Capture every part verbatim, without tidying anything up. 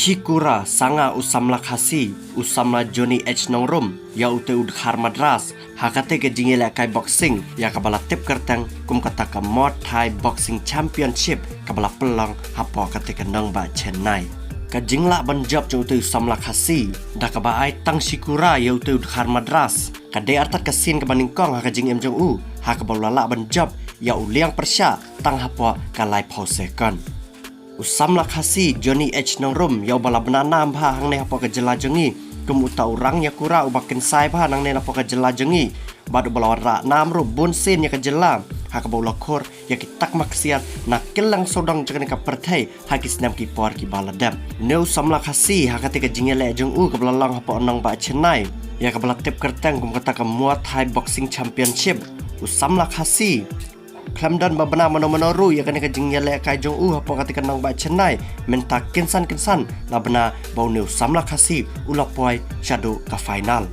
Shikura sanga u samla Khasi, u samla Johnny H Nongrum, ïa utei u dkhar Madras, ha katei ka jingïalehkai boxing, ïa kaba la tip kyrteng kum kata ka Muay Thai Boxing Championship, kaba la pynlong hapoh katei ka nongbah Chennai. Ka jinglah ban jop jong utei u samla Khasi, da kaba ai tang Shikura ïa utei u dkhar Madras, ka dei artat ka sien kaba nyngkong ha ka jingim jong u, ha kaba u la lah ban jop ïa u liang pyrshah tang hapoh ka laiphew second. U samla Khasi Johnny H Nongrum, ïa uba la bna nam bha hangne hapoh ka jylla jong ngi kum uta u rangïakura uba kynsai bha nangne hapoh ka jylla jong ngi, bad uba la wanrah nam ruh bun sien ïa ka jylla, ha kaba u la khur ïa ki takma ksiar na kylleng sawdong jong kane ka pyrthei ha ki snem ki por kiba la dep. Une u samla Khasi, ha katei ka jingïaleh jong u kaba la long hapoh nongbah Chennai, ïa kaba la tip kyrteng kum kata ka Muay Thai Boxing Championship, u samla Khasi khlem don ba bna mano mano ruh ïa kane ka jingïalehkai jong u hapoh katei ka nongbah Chennai, mynta kynsan kynsan la bna ba une u samla Khasi u la poi shaduh ka final.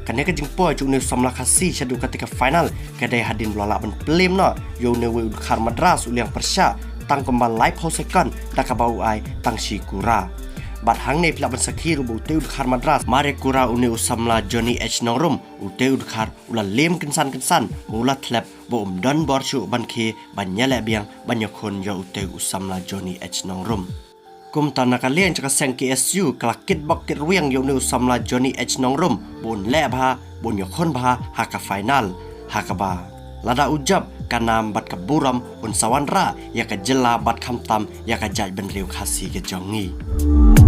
Kane ka jingpoi jong une u samla Khasi shaduh katei ka final, ka dei hadien ba u la lah ban plie noh ïa une uwei u dkhar Madras u liang pyrshah tang kumba laiphew second, da kaba u ai tang Shikura. Bad hangne phi lah ban sakhi ruh ba utei u dkhar Madras, Marekura, une u samla Johnny H Nongrum, utei u dkhar u la liem kynsan kynsan, ba u la thlep ba um don bor shuh ban khie ban ïaleh biang ban ïakhun ïa utei u samla Johnny H Nongrum. Kumta na ka liang jong ka seng K S U ka la kitbok kitrwiang ïa une u samla Johnny H Nongrum ba un leh bha, ba un ïakhun bha ha ka final, ha kaba lada u jop, ka nam bad ka burom un sa wanrah ïa ka jylla bad khamtam ïa ka jaitbynriew Khasi ka jong ngi.